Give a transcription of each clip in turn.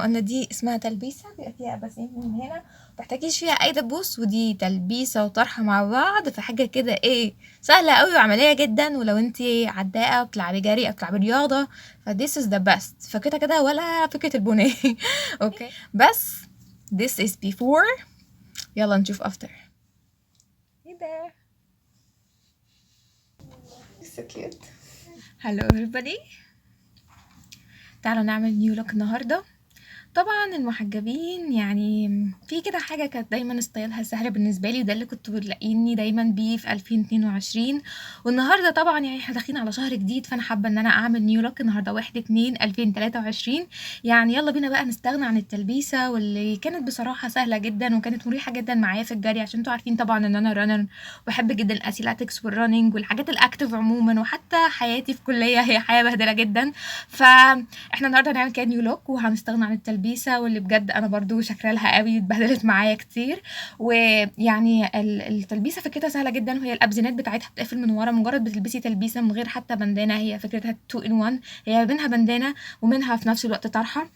ما قلنا دي اسمها تلبيسه، بيبقى فيها اباسين من هنا، متحتاجيش فيها اي دبوس، ودي تلبيسه وطرحه مع بعض، فحاجه كده ايه سهلة قوي وعملية جدا. ولو انتي عداءه بتلعبي جري او بتلعبي رياضة ف this is the best. فكده كده ولا فكرة البنية. okay بس this is before، يلا نشوف after. ايه ده؟ so cute. hello everybody، تعالوا نعمل new look النهارده. طبعا المحجبين يعني في كده حاجة كانت دايما style ها سهل بالنسبة لي، وده اللي كنت بتلاقيني دايما بيه في 2022. والنهارده طبعا يعني احنا داخلين على شهر جديد، فانا حابة ان انا اعمل new look النهارده 1/2/2023. يعني يلا بينا بقى نستغنى عن التلبيسه واللي كانت بصراحة سهلة جدا وكانت مريحه جدا معايا في الجري، عشان انتوا عارفين طبعا ان انا runner وبحب جدا ال athletics وال running والحاجات ال active عموما، وحتى حياتي في كليه هي حياة بهدله جدا. فاحنا النهارده هنعمل كده new look وهنستغنى عن التلبيسه، واللي بجد انا برضو شاكرة لها قوي، اتبهدلت معايا كتير. ويعني التلبيسه فكرتها سهلة جدا، وهي الابزينات بتاعتها بتقفل من ورا، مجرد بتلبسي تلبيسه من غير حتى بندانه، هي فكرتها 2 in 1، هي منها بندانه ومنها في نفس الوقت طرحه.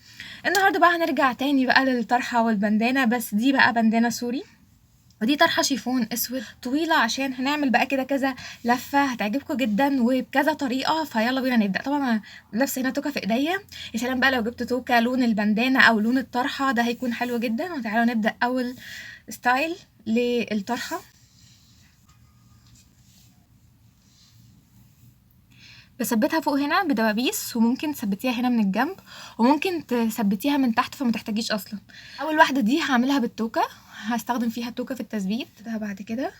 النهارده بقى هنرجع تاني بقى للطرحه والبندانه، بس دي بقى بندانه سوري ودي طرحه شيفون اسود طويلة، عشان هنعمل بقى كده كذا لفه هتعجبكم جدا وبكذا طريقه. فيلا بينا نبدا. طبعا انا لابسه هنا توكه في ايديا، يا سلام بقى لو جبت توكه لون البندانه او لون الطرحة، ده هيكون حلو جدا. وتعالوا نبدا اول style للطرحه. بثبتها فوق هنا بدبابيس، وممكن تثبتيها هنا من الجنب، وممكن تثبتيها من تحت فما تحتاجيش اصلا. اول واحدة دي هعملها بالتوكه، هستخدم فيها التوكه في التثبيت ده. بعد كده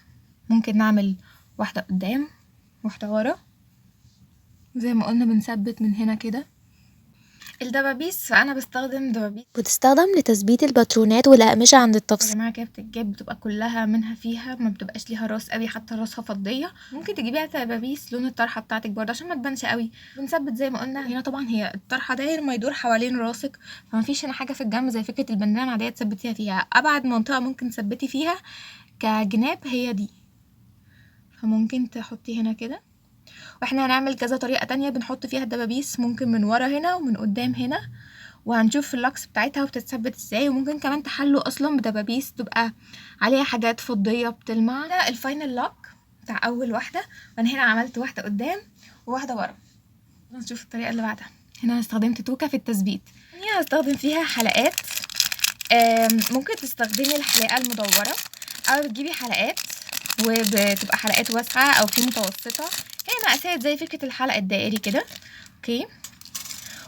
ممكن نعمل واحدة قدام واحدة ورا، زي ما قلنا بنثبت من هنا كده. الدبابيس فانا بستخدم دبابيس بتستخدم لتثبيت الباترونات والأقمشة عند التفصيل. يا جماعة كده بتتجاب، بتبقى كلها منها فيها، ما بتبقاش ليها راس قوي، حتى راسها فضية. ممكن تجيبيها دبابيس لون الطرحة بتاعتك برضه عشان ما تبانش قوي. بنثبت زي ما قلنا هنا. طبعا هي الطرحة داير ما يدور حوالين راسك، فما فيش هنا حاجة في الجنب زي فكرة البندانه العادية تثبتيها فيها. ابعد منطقة ممكن تثبتي فيها كجناب هي دي، فممكن تحطي هنا كده. واحنا هنعمل كذا طريقة تانية بنحط فيها الدبابيس، ممكن من ورا هنا ومن قدام هنا، وهنشوف ال looks بتاعتها وبتتثبت ازاي. وممكن كمان تحلوا اصلا بدبابيس تبقى عليها حاجات فضية بتلمع. ده ال final look بتاع اول واحدة. وانا هنا عملت واحدة قدام وواحدة ورا. نشوف الطريقة اللي بعدها. هنا استخدمت توكة في التثبيت، هنا هستخدم فيها حلقات. ممكن تستخدمي الحلقة المدورة او تجيبي حلقات وبتبقى حلقات واسعة او في متوسطة، هي مقاسات زي فكرة الحلقة الدائري كده. okay،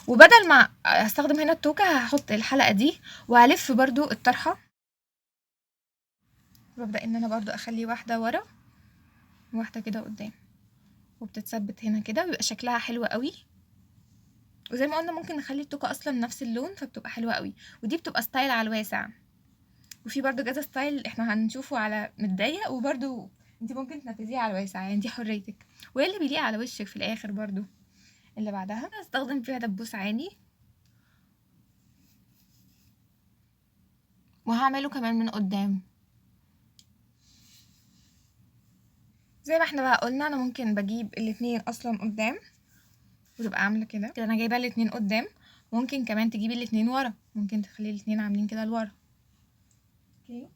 وبدل ما هستخدم هنا التوكة هحط الحلقة دي وهلف برضو الطرحة. ببدأ ان انا برضو اخلي واحدة ورا وواحدة كده قدام، وبتتثبت هنا كده، بيبقى شكلها حلو قوي. وزي ما قلنا ممكن نخلي التوكة اصلا نفس اللون فبتبقى حلوة قوي، ودي بتبقى style على الواسع. وفي برضو كذا style احنا هنشوفه على متضيق، وبرضو انت ممكن تنفذيها على الواسع، يعني دي حريتك وايه اللي بيليق على وشك في الاخر. برضو اللي بعدها هستخدم فيها دبوس عالي، وهعمله كمان من قدام. زي ما احنا بقى قلنا انا ممكن بجيب الاتنين اصلا قدام وتبقى عامله كده كده، انا جايبه الاتنين قدام. ممكن كمان تجيبي الاتنين ورا، ممكن تخلي الاتنين عاملين كده لورا. okay،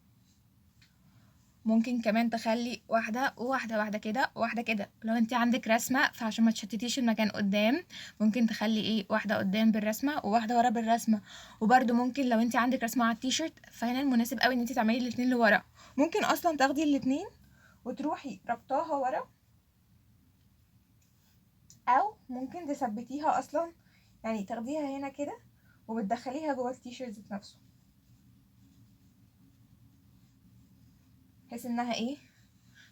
ممكن كمان تخلي واحدة وواحدة، واحدة كده وواحدة كده. لو انت عندك رسمة فعشان ما تشتتيش المكان قدام ممكن تخلي ايه، واحدة قدام بالرسمة وواحدة ورا بالرسمة. وبرده ممكن لو انت عندك رسمة على التيشيرت فهنا المناسب قوي ان انت تعملي الاتنين لورا. ممكن اصلا تاخدي الاتنين وتروحي ربطاها ورا، او ممكن تثبتيها اصلا، يعني تاخديها هنا كده وبتدخليها جوه التيشيرت ذات نفسه، بحيث انها ايه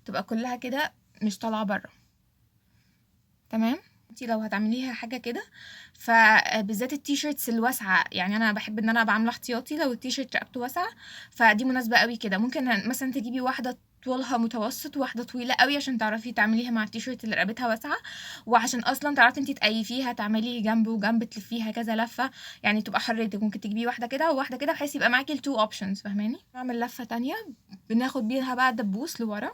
تبقى كلها كده مش طالعه بره. تمام. انتي لو هتعمليها حاجة كده فبالذات ال T-shirts الواسعة، يعني انا بحب ان انا ابقى عامله احتياطي لو التيشيرت رقبته واسعة فدي مناسبة قوي كده. ممكن مثلا تجيبي واحدة طولها متوسط وواحدة طويلة قوي عشان تعرفي تعمليها مع التيشيرت اللي رقبتها واسعة، وعشان اصلا تعرفي انتي تقيفيها تعملي جنب وجنب تلفيها كذا لفه، يعني تبقى حريتك. ممكن تجيبي واحدة كده وواحدة كده بحيث يبقى معاكي ال two options، فاهماني؟ نعمل لفه تانية بناخد بيها بقى دبوس لورا.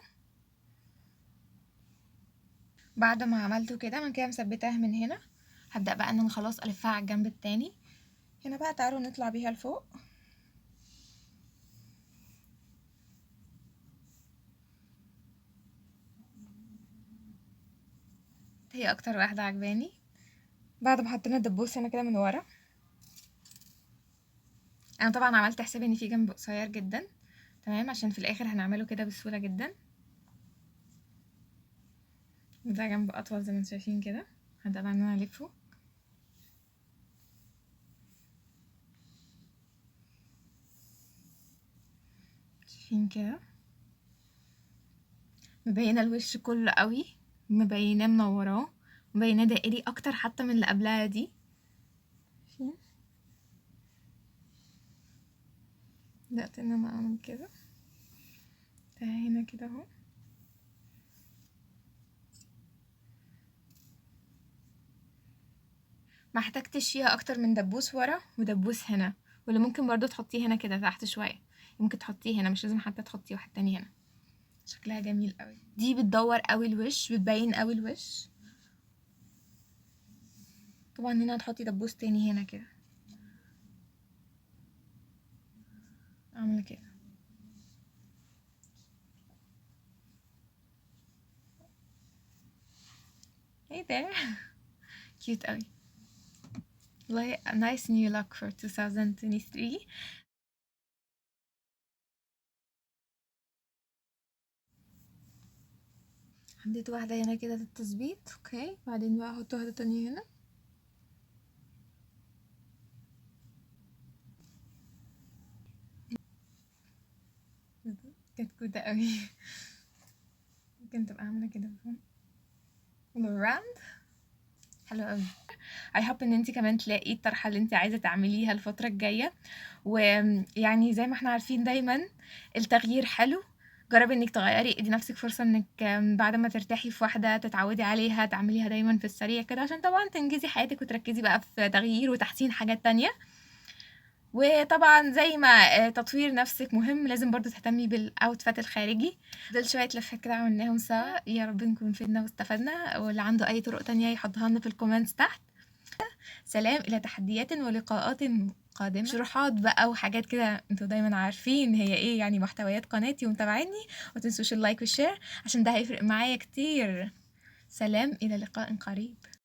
بعد ما عملته كده انا كده مثبتاها من هنا، هبدأ بقى ان انا خلاص الفها على الجنب التاني. هنا بقى تعالوا نطلع بيها لفوق. هي اكتر واحدة عجباني. بعد ما حطينا الدبوس هنا كده من ورا، انا طبعا عملت حسابي ان في جنب قصير جدا، تمام، عشان في الاخر هنعمله كده بسهولة جدا. ده جنب اطول زي ما انتم شايفين كده، هبدأ بقى ان انا الفه. شايفين كده مبينة الوش كله قوي، مبيناه منوراه، مبيناه دائري اكتر حتى من اللي قبلها دي. شايفين؟ بدأت ان انا اعمل كده، ده هنا كده اهو. ما احتجتش فيها اكتر من دبوس ورا ودبوس هنا، واللي ممكن برضو تحطيه هنا كده تحت شوية، ممكن تحطيه هنا، مش لازم حتى تحطيه واحد تاني هنا. شكلها جميل قوي. دي بتدور قوي الوش، بتبين قوي الوش. طبعا هنا هتحطي دبوس تاني هنا كده، اعمل كده. ايه ده؟ cute قوي والله. Nice new look for 2023. حطيت واحدة هنا كده للتثبيت، okay. بعدين بقى احط واحدة تانية هنا. كانت كوتة قوي. ممكن تبقى عاملة كده round. حلو قوي. I hope ان انت كمان تلاقي الطرحة اللي انت عايزة تعمليها الفترة الجاية. ويعني زي ما احنا عارفين دايما التغيير حلو، جربي انك تغيري، ادي نفسك فرصة انك بعد ما ترتاحي في واحدة تتعودي عليها تعمليها دايما في السريع كده، عشان طبعا تنجزي حياتك وتركزي بقى في تغيير وتحسين حاجات تانية. وطبعا زي ما تطوير نفسك مهم، لازم برضو تهتمي بال outfit الخارجي. دول شوية لفات كده عملناهم سوا، يا رب نكون فدنا واستفدنا، واللي عنده اي طرق تانية يحطها لنا في ال comments تحت. سلام، الى تحديات ولقاءات قادمة، شروحات بقى وحاجات كده انتوا دايما عارفين هي ايه يعني محتويات قناتي ومتابعيني. وما تنسوش ال like وال share عشان ده هيفرق معايا كتير. سلام، الى لقاء قريب.